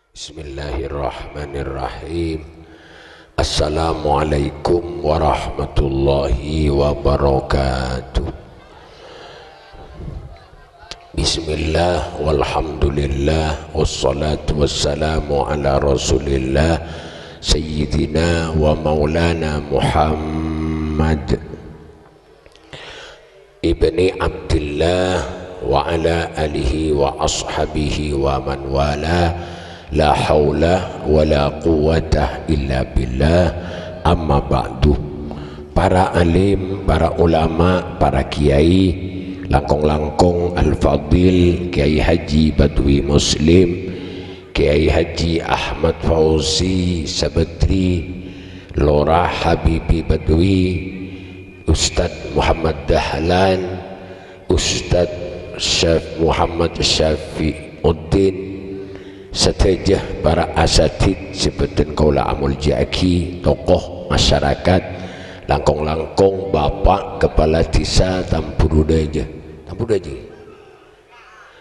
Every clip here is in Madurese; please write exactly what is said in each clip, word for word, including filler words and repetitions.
Bismillahirrahmanirrahim. Assalamualaikum warahmatullahi wabarakatuh. Bismillah, walhamdulillah, wassalatu wassalamu ala Rasulillah, Sayyidina wa Maulana Muhammad ibni Abdillah wa ala alihi wa ashabihi wa man wala, la haula wa la quwwata illa billah, amma ba'du. Para alim, para ulama, para kiai, langkong-langkong Al-Fadil Kiai Haji Badwi Muslim, Kiai Haji Ahmad Fauzi Sabedri, Lora Habibi Badwi, Ustadz Muhammad Dahlan, Ustadz Syaf-, Muhammad Syafiuddin, sadhâjâ para asatidz sè bhâdhân kaulâ amoljâ'aghi, tokoh masyarakat, langkong-langkong Bapak Kepala Desa Tamburu Dâjâ. Tamburu Dâjâ.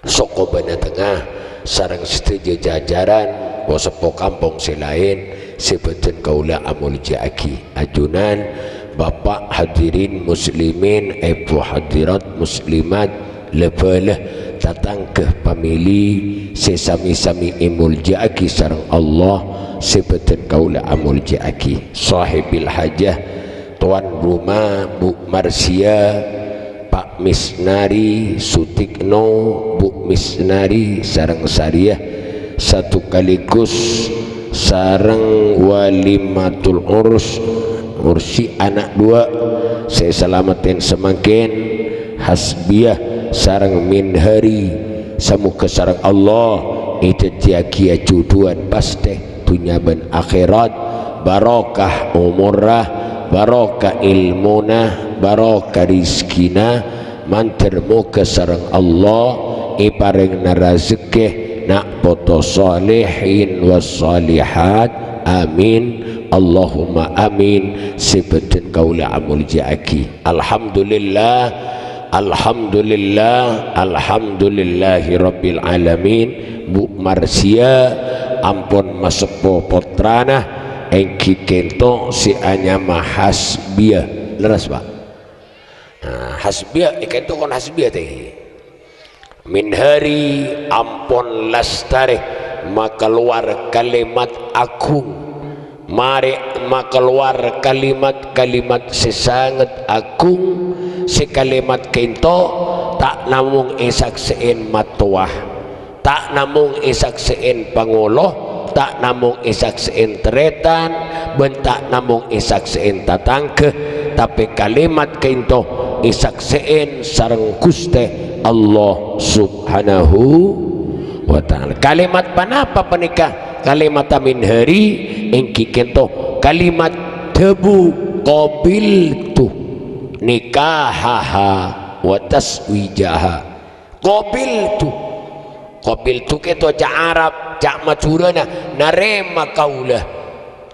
Soko Bâna Tengnga, sareng sadhâjâ jajaran poseppo kampong sè laèn sè bhâdhân kaulâ amoljâ'aghi. Ajunan, Bapak hadirin muslimin, èbhu hadirat muslimat, la-bâlâ, tatangghâ pamèlè sè sami-sami èmoljâ'aghi sareng Allah, sè bhâdhân kaulâ amoljâ'aghi. Shahibil hajah, towan roma, Bu Marsia, Pak Misnari Sutikno, Bu Misnari sareng Sariyah, satukaligus sareng walimatul urs, ursi ana' duwâ' sè salameddhân samangkèn, Hasbiyah sareng Minhari, samoghâ sareng Allah èdhâddhiyâghi ajudhuwân pastè dhunnya bân akhèrat, barokah omorra, barokah èlmona, barokah rizkina, mandhâr moghâ sareng Allah èparèngana razekkè na' poto shalihin was shalihat. Amin. Allahumma amin. Sè bhâdhân kaulâ amoljâ'aghi. Alhamdulillah. Alhamdulillah, alhamdulillahirabbil alamin. Bu Marsia ampon maseppo pottrana, èngghi kènto sè anyama Hasbiyah. Lerres, Pak? Nah, Hasbiyah, è kènto kon Hasbiyah tè. Minhari ampon lastarè makalowar kalimat agung. Marè makalowar kalimat-kalimat sè sanget agung, sè kalimat kènto ta' namong èsaksè'è mattowa, ta' namong èsaksè'è pangolo, ta' namong èsaksè'è tarètan, bân ta' namong èsaksè'è tatangghâ, tapè kalimat kènto èsaksè'è sareng Ghustè Allah Subhanahu wa Ta'ala. Kalimat ponapa panèka? Kalimat Minhari èngghi kènto kalimat dhâbu, "Qabiltu nikahaha wa taswijaha." Qabiltu. Qabiltu kèto ca' Arab, ca' Madhurâna, narèma kaulâ.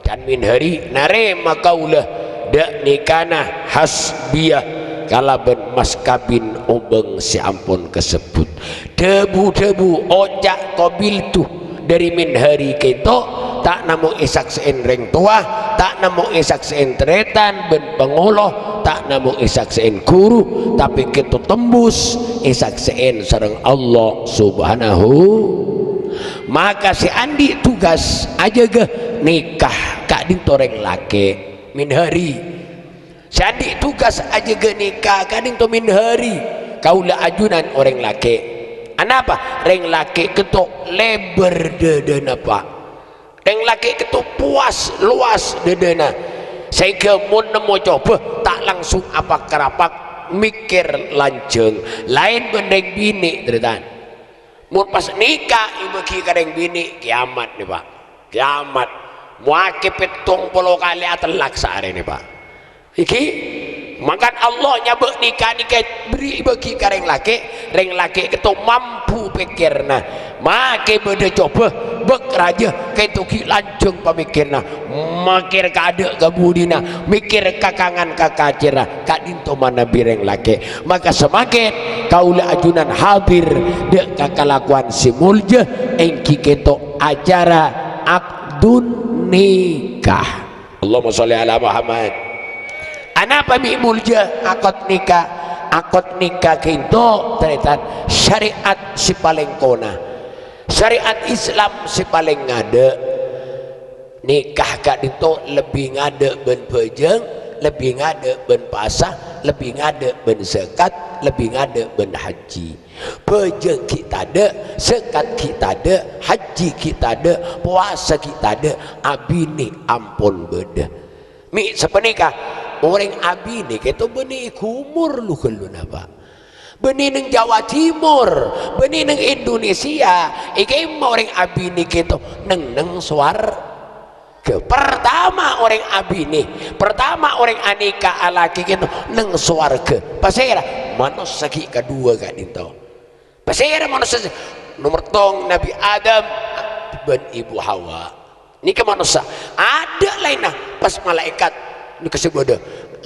Can Minhari narèma kaulâ dâ' nikana Hasbiyah kalabân mas kabin obâng sè ampon kasebbhut. Dhâbu-dhâbu oca' qabiltu dhâri Minhari kèto ta' namong èsaksè'è rèng towa, ta' namong èsaksè'è tarètan bân pangolo, ta' namong èsaksè'è ghuru, tapè kèto tembus èsaksè'è sareng Allah Subhanahu. Maka sè andi' tugas ajâgâ nikah ka'dinto rèng lakè', Minhari. Sè andi' tugas ajâgâ nikah ka'dinto Minhari. Kaulâ ajunan orèng lakè'. Anapa? Rèng lakè' kèto lèbâr dâdâna, Pak. Rèng lakè' kèto powas, lowas dâdâna. Saèngghâ mon nemmo cobhâ, ta' langsung apak-karapak, mèkkèr lanjhâng. Laèn bân rèng binè', tarètan. Mon pas nikah èbâgi ka rèng binè', kiamat nè, Pak. Kiamat. Mowakè pèttong polo kalè atellak saarè nè, Pak. Èngghi, mangkana Allah nyabâ' nikah nèka bâri' èbâgi ka rèng lakè', rèng lakè' kèto mampu pèkkèrra. Makè bâdâ cobhâ, Bâk rajâ, kento ghi' lanjhâng pamèkkèrra, mèkkèr ka adâ' ka budina, mèkkèr ka kangan ka kacèrra, ka'dinto manabi rèng lakè'. Maka samangkèn kaulâ ajunan hadir dâ' ka kalakowan sè molja, èngghi kento acara akdun nikah. Allahumma sholli ala Muhammad. Anapa mè' molja akad nikah? Akad nikah kento, tarètan, syariat sè palèng kona. Syariat Islam sè palèng ngadâ'. Nikah ka'dinto lebbi ngadâ' bân bhâjâng, lebbi ngadâ' bân pasa, lebbi ngadâ' bân zakat, lebbi ngadâ' bân hajji. Bhâjâng ghi' tadâ', zakat ghi' tadâ', hajji ghi' tadâ', powasa ghi' tadâ', abinè ampon bâdâ. Mè' sapanèka, orèng abinè kento bânnè è ghumor lu-ghâlluna, Pak. Bânnè neng Jawa Timur, bânnè neng Indonesia, è kemma orèng abinè kento neng-neng sowarghâ. Pertama orèng abinè, pertama orèng anèka alakè kento neng sowarghâ. Pasèra? Manossa ghi' kaduwâ ka'dinto. Pasèra manossa? Nomer tong Nabi Adam bân Ibu Hawa. Nèka manossa. Adâ' laènna pas malaèkat. Nèka sè bâdâ.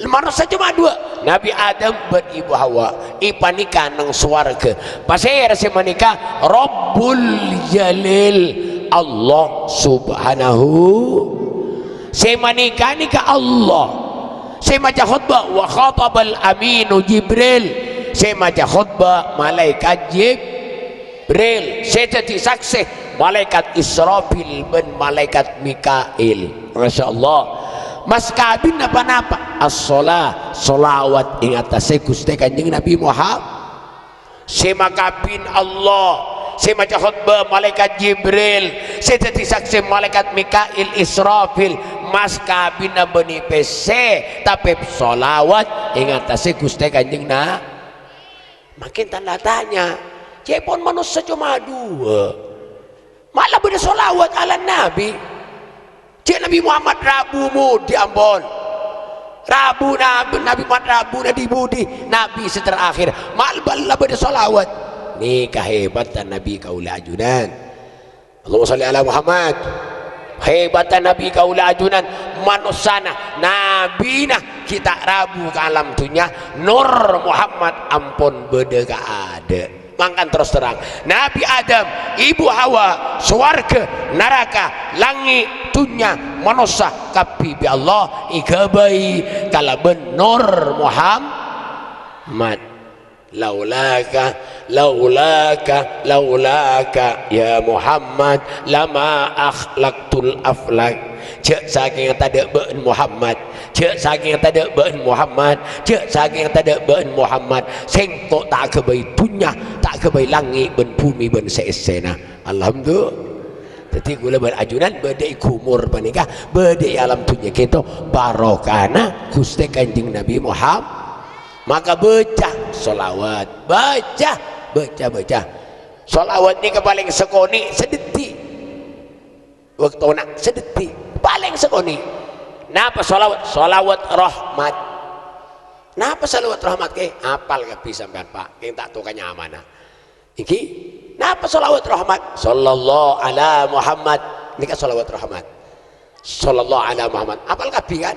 Manossa coma duwâ'. Nabi Adam bân Ibu Hawa. Èpanèka neng sowarghâ. Pasèra sè manèka? Rabbul Jalil. Allah Subhanahu. Sè manèka nèka Allah. Sè maca khotbah, "Wa khatabal aminu Jibril." Sè maca khotbah, malaèkat Jibril. Sè dhâddhi saksè, malaèkat Israfil bân malaèkat Mikail. Masya Allah. Mas kabin napa-napa? As-shalah, sholawat ing attasè Ghustè Kanjeng Nabi Muhammad. Sè makabin Allah, sè maca khotbah malaèkat Jibril, sè dhâddhi saksè malaèkat Mikail, Israfil, mas kabinna bânnè pèssè, tapè sholawat ing attasè Ghustè Kanjeng Na-, Mangkèn tanda tanya, cè'èpon manossa coma duwâ'. Ma' la bâdâ sholawat ala Nabi. Cè' Nabi Muhammad rabu modi ampon. Rabu Nabi, Nabi Muhammad rabu na di-budi. Nabi sè terakhir. Ma' la bâdâ sholawat. Nèka hebatta Nabi kaulâ ajunan. Allahumma sholli ala Muhammad. Hebatta Nabi kaulâ ajunan. Manossana. Nabina ghi' ta' rabu ka alam dhunnya. Nur Muhammad ampon bâdâ ka adâ'. Mangkana terros terrang, Nabi Adam, Ibu Hawa, sowarghâ, naraka, langngè', dhunnya, manossa, kabbhi bi' Allah èghâbây kalabân Nur Muhammad. Laulaka, laulaka, laulaka, ya Muhammad, lama akhlaqtul aflak. Jhâ' sakènga tadâ' bâ'na Muhammad, jhâ' sakènga tadâ' bâ'na Muhammad, jhâ' sakènga tadâ' bâ'na Muhammad, sèngko' ta' aghâbây dhunnya, ta' aghâbây langngè' bân bhumè bân sè èssèna. Alhamdulillah. Dhâddhi, kaulâ bân ajunan bâdâ è ghumor panèka, bâdâ è alam dhunnya kèto, barokana Ghustè Kanjeng Nabi Muhammad. Maka bâca sholawat, bâca, bâca, bâca. Sholawat nèka palèng sakonè' sadhâddhi. Bâktona sadhâddhi, palèng sakonè'. Napa sholawat? Sholawat rahmat. Napa sholawat rahmat, kè? Apal kabbhi sampèyan, Pak. Kèng ta' toka nyamana. Èngghi. Napa sholawat rahmat? Shallallahu ala Muhammad. Nèka sholawat rahmat. Shallallahu ala Muhammad. Apal kabbhi, kan?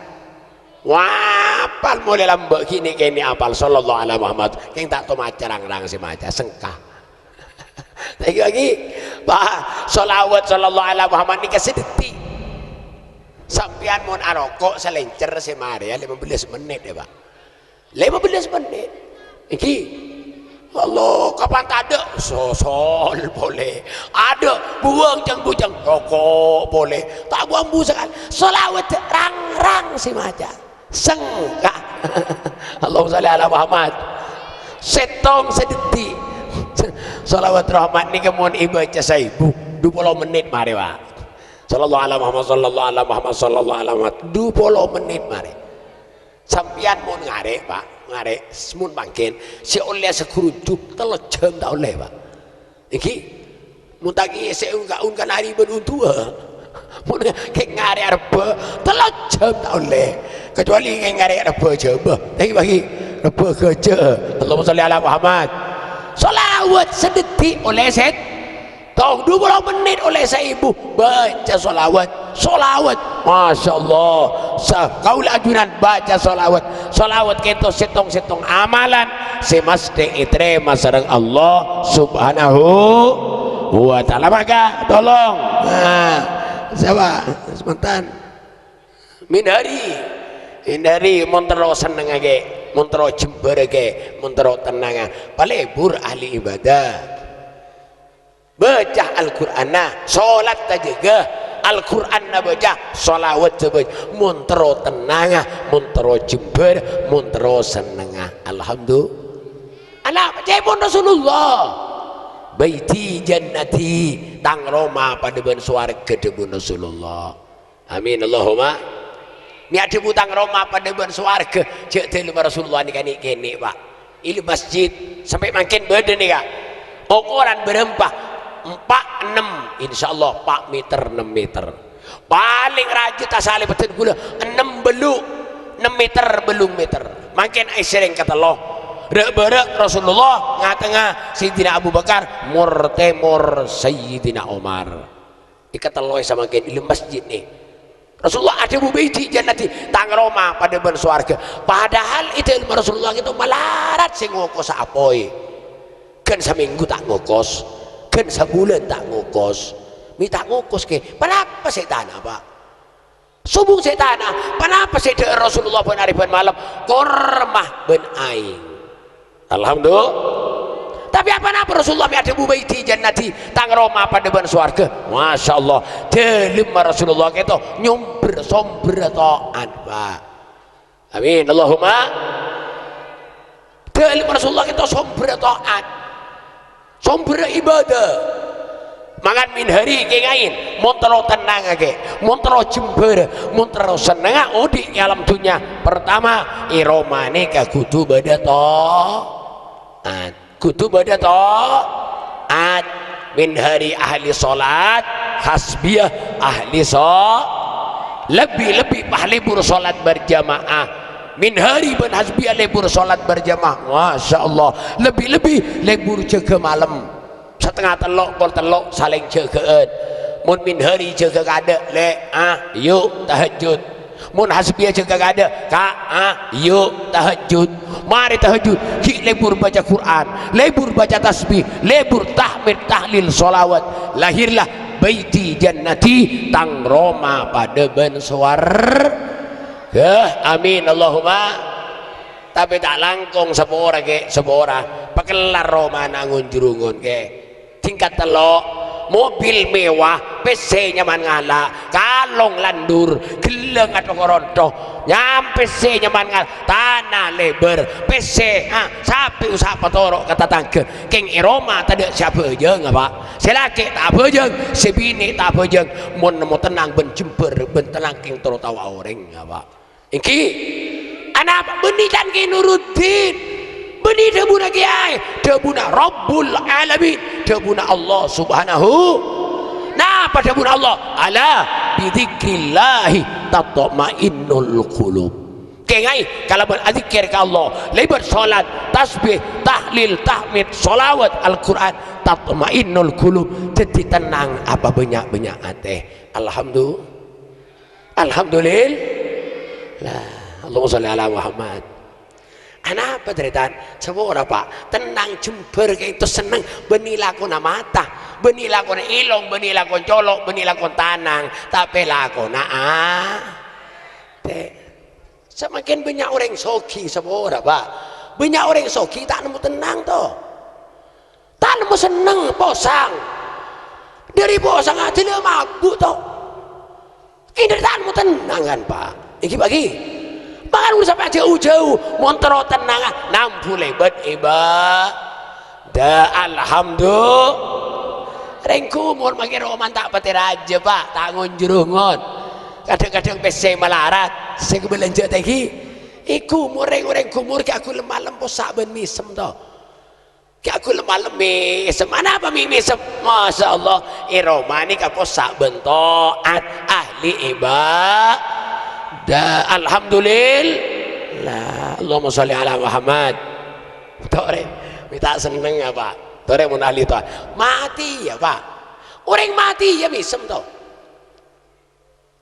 Wah, apal molaè lambâ' ghi' nè' kènè' apal shallallahu ala Muhammad. Kèng ta' tomaca rang-rang sè maca, sengka. Lagi-lagi, Pak, sholawat shallallahu ala Muhammad nèka sadhâddhi. Sampèyan mon aroko' salèncèr sè marèya lima belas mennit, ya, Pak. Lima belas mennit. Èngghi. Allah, kapan tadâ'? Sosol polè. Adâ', buwâng jâng-bujâng, roko' polè. Ta' bu-ambu sakalè. Sholawat rang-rang sè maca. Sengka. Allahumma sholli ala Muhammad. Sèttong sadhâddhi. Sholawat rahmat nèka mon èbâca saèbu, du polo mennit marè, Pak. Shallallahu ala Muhammad, shallallahu ala Muhammad, shallallahu ala Muhammad. Du polo mennit marè. Sampèyan mon ngarè', Pak, ngarè', mon mangkèn, sè ollè saghârujjhu tello jhâm ta' ollè, Pak. Èngghi, mon ta' kèya sè ungka-ungka nari bân unduwâ. Mon kèng ngarè' arebbhâ, tello jhâm ta' ollè. Kecuali kèng ngarè' arebbhâ jhâbâ. Èngghi, bagi rebbhâ ghâjâ. Allahumma sholli ala Muhammad. Sholawat sadhâddhi ollè sèt-, Tong dhu polo mennit olle saèbu, baca sholawat, sholawat. Masya Allah. Sa-, kaulâ ajunan baca sholawat. Sholawat kènto sèttong-sèttong amalan sè masthè ètarèma sareng Allah Subhanahu wa Ta'ala. Maka, tolong. Nah, sapa? Semantan. Min hari. Min hari, mon terro sennengnga kè, mon terro jembhârrâ kè, mon terro tennangnga. Palebur ahli ibadah. Baca Al-Qur'anna, sholat tajâgâ, Al-Qur'anna baca, sholawat jâ baca. Mon terro tennangnga, mon terro jembhâr, mon terro sennengnga. Alhamdulillah. Ana' cèpon Rasulullah. "Baiti jannati, tang roma padâ bân sowarghâ," dhâbuna Rasulullah. Amin, Allahumma. Mè' adhâbu tang roma padâ bân sowarghâ, jâ' dhâlemma Rasulullah nèka nè'-kènè', Pak. Ilè masjid, sampè' mangkèn bâdâ nèka. Okoran bârâmpa? Empa', ennem, insyaallah, empa' meter, ennem meter. Palèng rajâ tasalèbhâddhân kaulâ, ennem bâllu', ennem meter, bâllu' meter. Mangkèn èsèrèng katello. Râ'-bârâ' Rasulullah, nga-tengnga Sayyidina Abu Bakar, mor-tèmor Sayyidina Omar. Èkatelloè samangkèn è dâlem masjid nè. Rasulullah adhâbu, "Baiti jannati, tang roma padâ bân sowarghâ." Padahal è dâlem Rasulullah kèto malarat sè ngokosa apoy. Ghân samènggu ta' ngokos, ghân sabulân ta' ngokos. Mè' ta' ngokos kè, ponapa sè tana, Pak? Sobung sè tana, ponapa sè dhâ'âr Rasulullah bân arè bân malem? Korma bân aèng. Alhamdulillah. Tapè apa napa Rasulullah mè' adhâbu, "Baiti jannati, tang roma padâ bân sowarghâ"? Masya Allah. Dâlemma Rasulullah kèto nyombher sombherra ta'at, Pak. Amin. Allahumma. Dâlemma Rasulullah kèto sombherra ta'at. Sombherra ibadah. Mangkana min hari kèngèng, mon terro tennangnga kè, mon terro jembhârrâ, mon terro sennengnga odi' è alam dhunnya. Pertama, è roma nèka kodhu bâdâ ta'at. Kodhu bâdâ ta'at. Min hari ahli sholat, hasbiyah ahli sho-, lebbi-lebbi pas lebur sholat berjamaah. Min hari bân hasbiyah lebur sholat berjamaah. Masya Allah. Lebbi-lebbi lebur jâgâ malem. Satengnga tello', pokol tello' salèng jâgâ'ân. Mon min hari jâgâ kaadâ', lè', ah, yu, tahajjud. Mon hasbiyah jâgâ kaadâ', ka, ah, yu, tahajjud. Marè tahajjud, ghi' lebur baca Qur'an, lebur baca tasbih, lebur tahmid, tahlil, sholawat. Lahirlah baiti jannati, tang roma padâ bân sowarghâ. Amin, Allahumma. Tapè ta' langkong sapora, kè, sapora. Pakellar romana ngon-jurungon, kè. Tingkat tello', mobil mewah, pèssè nyaman ngala', kalong landur, ghellâng atho-korontho, nyam pèssè nyaman ngala', tana lèbâr, pèssè, ha, sapè usaha patoro' ka tatangghâ. Kèng è roma tadâ' sè abhâjâng, apa? Sè lakè' ta' abhâjâng, sè binè' ta' abhâjâng. Mon nemmo tennang bân jembhâr, bân tennang kèng terro taowa orèng, apa? Èngghi, anapa bânnè can Kè Nuruddin? Bânnè dhâbuna kèyaè, dhâbuna Rabbul Alamin, dhâbuna Allah Subhanahu. Napa dhâbuna Allah? "Ala bidzikrillahi tatmainnul qulub." Kèngèng, kalabân adzikir ka Allah, lèbât sholat, tasbih, tahlil, tahmid, sholawat, Al-Qur'an, tatmainnul qulub, dhâddhi tennang apa bânnya'-bânnya' atè. Alhamdulillah. Alhamdulillah. Allahumma sholli ala Muhammad. Anapa, tarètan? Sapora, Pak. Tennang jembhâr kènto senneng. Bânnè lakona mata. Bânnè lakona èlong. Bânnè lakon colo'. Bânnè lakon tanang. Tapè lakona atè. Samangkèn bânnya' orèng soghi, sapora, Pak. Bânnya' orèng soghi ta' nemmo tennang, to. Ta' nemmo senneng, posang. Dâri posang adilâ mabu', to. Kèng dâri ta' nemmo tennang, kan, Pak? Èngghi, Pak, ghi? Mangkana sampè' jhâu-jhâu, mon terro tennangnga, nambu lèbât ibadah. Alhamdulillah. Rèng ghumor mangkèn roman ta' patè rajâ, Pak, ta' ngon-jurungon. Kadhâng-kadhâng pèssè malarat, sè kabelanja tèngghi. È ghumor, rèng-orèng ghumor ghi' aghulem malem possa' bân mèsem, to. Ghi' aghulem malem mèsem. Anapa mè' mèsem? Masya Allah, è roma nèka possa' bân ta'at, ahli ibadah. Alhamdulillah. Allahumma sholli ala Muhammad. Torè, mè' ta' senneng apa? Torè mon ahli ta'at. Matè, ya, Pak. Orèng matè, iyâ, mèsem, to.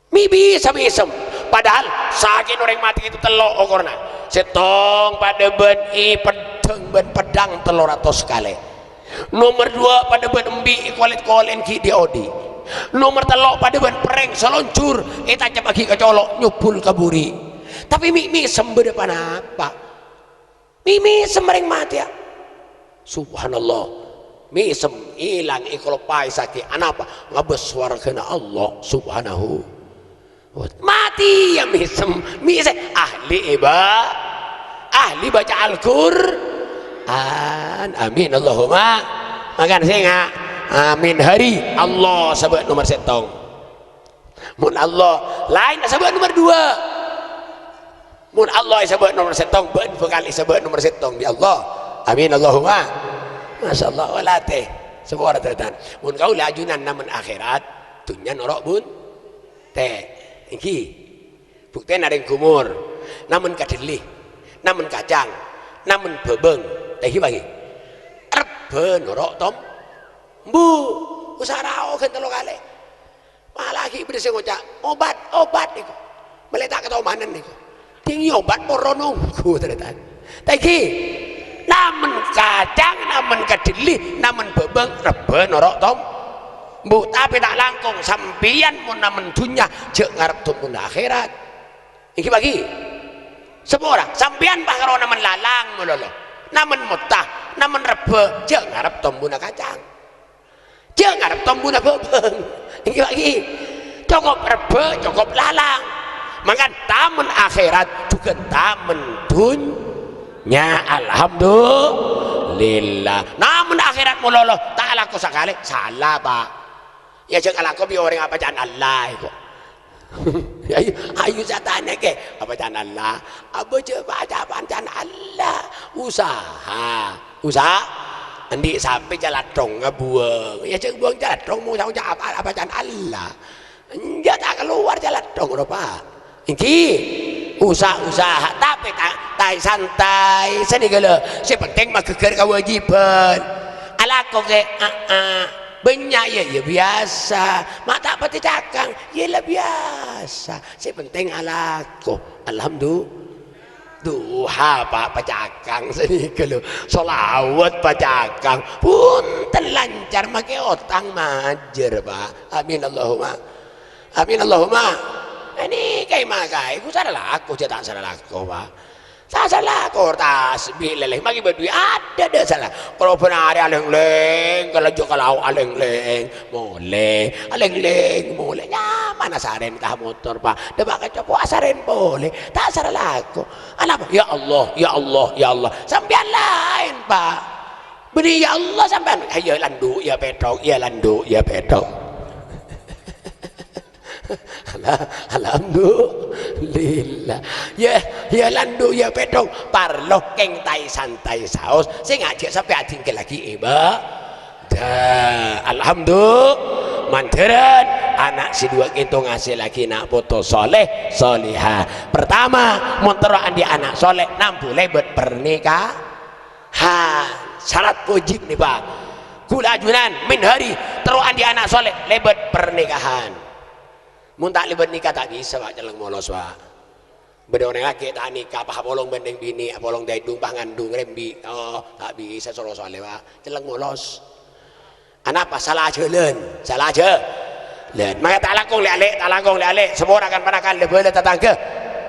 Mè' bisa mèsem. Padahal sakèng orèng matè itu tello' okorna. Sèttong padâ bân è peddhâng bân peddhâng tello ratos kalè. Nomer duwâ' padâ bân embi' èkolèt-kolè'èn ghi' dhi'-odhi'. Nomer tello' padâ bân perrèng salonjhur ètacabbhâghi ka colo' nyobbhul ka buri'. Tapè mè' mèsem bâdâ panapa? Mè' mèsem orèng matèya. Subhanallah. Mèsem, èlang, èkaloppaè sakè'. Anapa? Ngabâs sowarghâna Allah Subhanahu wa Ta'ala. Matèya mèsem, mèsem. Ahli iba-, ahli baca Al-Qur'an. Amin. Allahumma. Mangkana sènga'. Amin. Hari Allah sabâ' nomer sèttong. Mon Allah, laèn sabâ' nomer duwâ'. Mon Allah èsabâ' nomer sèttong, bâ'na bhâkal èsabâ' nomer sèttong bi' Allah. Amin, Allahumma. Masya Allah, olatè. Sapora, tarètan. Mon kaulâ ajunan namen akhèrat, dhunnya noro' bun-, tè. Èngghi. Buktèna rèng ghumor. Namen kadhelli. Namen kacang. Namen bhâbâng. Tè ghi, bâgi. Rebbhâ noro' tom-, bu. Usaha raoghân tello kalè. Malah ghi' bâdâ sè ngoca', "Obat, obat," nèko. Mèlè ta' katomanan nèko. Dingngè obat poro nongghu, tarètan. Tè ghi, namen kacang, namen kadhelli, namen bhâbâng, rebbhâ noro' tom-, bu, tapè ta' langkong. Sampèyan mon namen dhunnya, jhâ' ngarep tombhuna akhèrat. Èngghi, bâgi. Sapora, sampèyan pas karo namen lalang malolo. Namen motta, namen rebbhâ, jhâ' ngarep tombhuna kacang. Jhâ' ngarep tombhuna bhâbâng. Èngghi, bâgi. Cokop rebbhâ, cokop lalang. Mangkana tamen akhèrat jhughân tamen dhunnya. Alhamdulillah. Namen akhèrat malolo ta' alako sakalè, sala, Pak. Iyâ, jhâ' alako bi' orèng apaca'an Allah, èko. Ayo, ayo satana kè, apaca'an Allah. Abâjâ baca apaca'an Allah. Usaha. Usaha. Andi' sapè calathong ngabuwâng. Iyâ, jhâ' buwâng calathong, mon saonca' apa, apaca'an Allah. Enjâ' ta' kalowar calathong, ropa. Èngghi. Usaha-usaha, tapè ta-, taè-santaè, sanèka lho. Sè penting maghâghâr kawâjibhân. Alako kè, a-, a. Bânnya' iyâ, iyâ biyasa. Ma' ta' patè cakang, iyâ la biyasa. Sè penting alako. Alhamdu-, duha, Pak, pacakang sanèka lho. Sholawat pacakang. Bhunten lancar makè otang majâr, Pak. Amin Allahumma. Amin Allahumma. Ini kaè makaè, ku sala lako, jhâ' ta' sala lako, Pak. Sasala kor tasbih lèlè, magi bâdhuwi adâ' dâ' sala. Kalo bân arè alèng-lèng, kalo jhâ' kalao alèng-lèng, molè, alèng-lèng, molè. Nyamana sarèn ka motor, Pak. Dâpa' ka copo' asarèn polè. Ta' sala lako. Anapa? Ya Allah, ya Allah, ya Allah. Sampèyan laèn, Pak. Bânnè ya Allah sampèyan. Iyâ landu', ya pèthok, iyâ landu', ya pèthok. Ala-, alhamdulillah. Yâ, yâ landu' yâ pèthok. Parlo kèng taè-santaè saos. Sè ngajhâk sampè' adhinggâllaghi ibadah. Alhamdulillah. Mandhârân ana' sè duwâ' kènto ngasèllaghi na' poto soleh, soleha. Pertama, mon terro andi' ana' soleh, nambu lèbât pernikahan. Ha, syarat wajib nèka, Pak. Ghulâ ajunan, min hari, terro andi' ana' soleh, lèbât pernikahan. Mon ta' lèbât nika ta' bisa, Pak, celleng molos, Pak. Bâdâ orèng lakè' ta' nika, pas apolong bân rèng binè', apolong tèdung, pas ngandung, rèmbi'. Oh, ta' bisa soro soleh, Pak. Celleng molos. Anapa? Sala jhâlân, sala jhâlân. Mangkana ta' langkong lè'-alè', ta' langkong lè'-alè', sapora kan-ponakan, lè-bâlâ tatangghâ.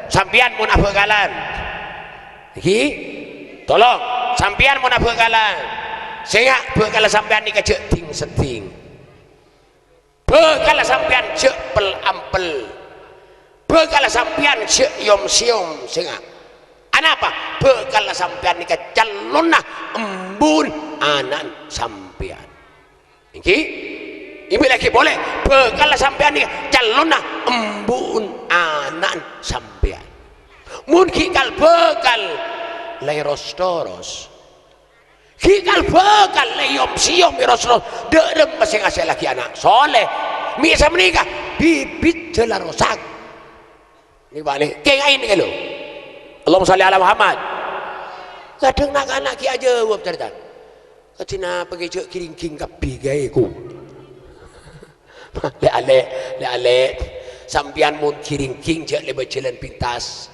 Sampèyan mon abhâkalan. Ghi? Tolong, sampèyan mon abhâkalan. Sènga' bhâkalla sampèyan nèka jhâ' dhing-seddhing. Bhâkalla sampèyan jhâ' pel-ampel. Bhâkalla sampèyan jhâ' yom-sèyom, sènga'. Anapa? Bhâkalla sampèyan nèka callonna embu'na ana'na sampèyan. Èngghi? Èngghi laghi polè, bhâkalla sampèyan nèka callonna embu'na ana'na sampèyan. Mon ghi' kal-bhâkal lèros-toros. Ghi' kal-bhâkal lèyom-sèyom, lèros-toros. Dâ' remma sè ngasèllaghi ana' soleh. Mè' sapanèka, bibit jhâlâ rosak. Nèka, Pak, nè. Kèng aèng nèka, lho. Allahumma shalli ala Muhammad. Kadhâng na'-kana' ghi' ajâwâb, tarètan. Kadhi napa ghi' jhâ' ghiringging kabbhi ghâèko. Lè'-alè', lè'-alè'. Sampèyan mon ghi-rèngghing jhâ' lèbât jhâlân pintas.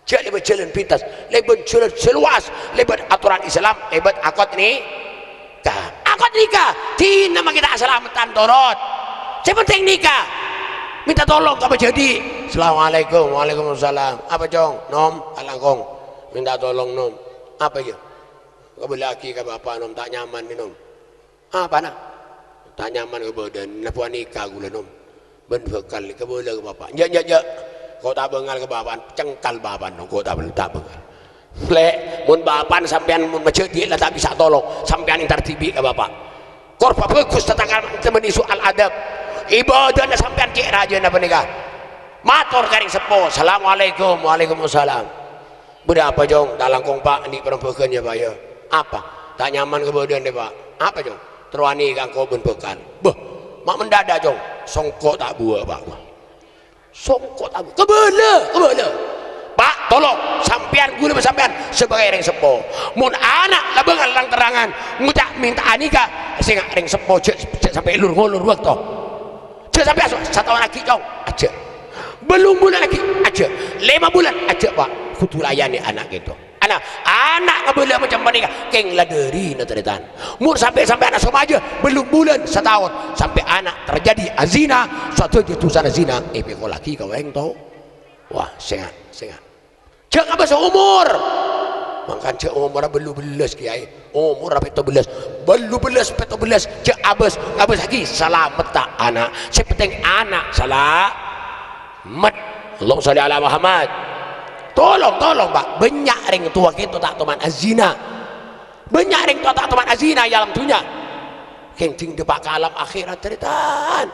Jhâ' lèbât jhâlân pintas. Lèbât jhâlân sè lowas. Lèbât atoran Islam. Lèbât akad nikah. Akad nikah. Dina mangkèn ta' salameddhân torot. Sè pentèng nikah. Minta tolong ka pajhâdhi. "Assalamualaikum." "Waalaikumsalam." "Apa, Cong?" "Nom, ta' langkong. Minta tolong, Nom." "Apa, iyâ?" "Kabâlâaghi ka Bapa', Nom. Ta' nyaman, Nom." "Apana?" "Ta' nyaman kabâdâ'ân, nabuwâ nikah ghulâ, Nom. Bân bhâkal kabâlâ ka Bapa'." "Enjâ', enjâ', enjâ'. Ko' ta' bângal ka Bapa'an, cengkal Bapa'an, Nom. Ko' ta' bân-, ta' bângal." "Lè', mon Bapa'an sampèyan mon majhâdhi la ta' bisa tolong, sampèyan entar dhibi' ka Bapa'. Kor pabhâghus tatakrama temen isu al-adab. Ibâdâna sampèyan cè' rajâna panèka. Mator ka rèng seppo, 'Assalamualaikum.'" "Waalaikumsalam." "Bâdâ apa, Cong?" "Ta' langkong, Pa', andi' parembhâghân, yâ, Pa', yâ." "Apa?" "Ta' nyaman kabâdâ'ân, Pa'." "Apa, Cong?" "Terrowani ka engko' bân bhâkal." "Bâh, ma' mendadak, Cong." "Songko' ta' buwâ', Pa'." "Songko' ta' buwâ'." "Kabâlâ, kabâlâ." "Pa', tolong, sampèyan, ghulâ bân sampèyan sabâgâi rèng seppo. Mon ana' la bângal lang-terrangan ngoca' mènta'a nikah, sènga' rèng seppo jhâ', jhâ' sampè' lur-ngolur bâkto." Jhâ' sampè' aso-, sataon aghi', Cong, ajhâ'. Bâllung bulân aghi', ajhâ'. Lèma bulân, ajhâ', Pa'. Kodhu layani ana' kènto. Ana', ana' ngabâlâ macem panèka, kèng la dârina tarètan. Mon sampè' sampèyan asomajâ bâllung bulân, sataon, sampè' ana' terjadi azina, sadhâjâ dhusana zina, èpèkollaghi ka orèng to-, wah, sènga', sènga'. Jhâ' ngabâs omor. Mangkana jhâ' omorra bâllu bellâs, Kèyaè. Omorra pètto bellâs. Bâllu bellâs, pètto bellâs. Jhâ' abâs, ngabâssaghi salameddhâ ana'. Sè pentèng ana' salamet. Allahumma shalli ala Muhammad. Tolong, tolong, Pa'. Bânnya' rèng towa kènto ta' toman azina. Bânnya' rèng towa ta' toman azina è alam dhunnya. Kèng dhing dâpa' ka alam akhèrat, tarètan.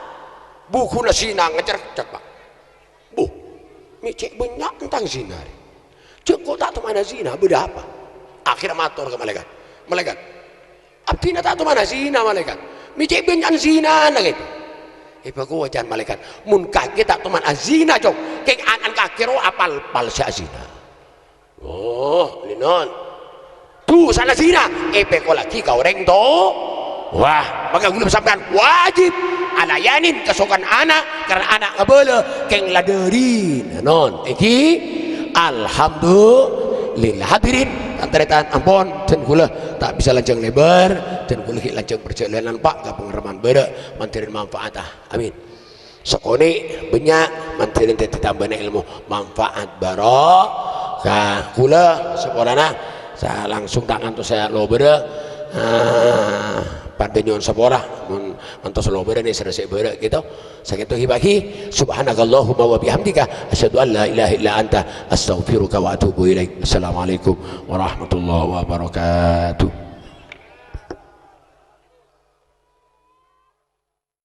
Bughuna zina ngècèrcèk, Pa'. "Bu, mè' cè' bânnya' tentang zina rè. Jhâ' ko' ta' tomana zina, bâdâ apa?" Akhèrra mator ka malaèkat, "Malaèkat, abdhina ta' tomana zina, Malaèkat. Mè' cè' bânnya'an zinana kèto." "Èbâ kowa can malaèkat, mon kakè ta' tomana zina, Cong, kèng an-, an kakè rowa apal-pal sè azina." Oh, lènon. Dhusana zina èpèkollaghi ka orèng to-, wah, maka ghulâ sampèyan wajib alayanin kasokan ana', karna ana' ngabâlâ kèng la dârina, non. Èngghi, alhamdulillah. Hadirin, tan-tarètan, ampon, dân ghulâ ta' bisa lanjhâng lèbâr, dân ghulâ ghi' lanjhâng parjhâlânan, Pa', ka pangareman bârâ', mandhârin manfaat, ah. Amin. Sakonè' bânnya', mandhârin dhâddhi tambâna èlmo, manfaat, barokah. Ghulâ sapolana, sa-, langsung ta' ngantos sè lobârâ, ah, padâ nyo'on sapora, mon ngantos lobârâ nèsèra sè bârâ', gitu. Sakèto ghi, Pa', ghi. Subhanakallahumma wa bihamdika, asyhadu an la ilaha illa anta, astaghfiruka wa atubu ilaik. Assalamualaikum warahmatullahi wabarakatuh.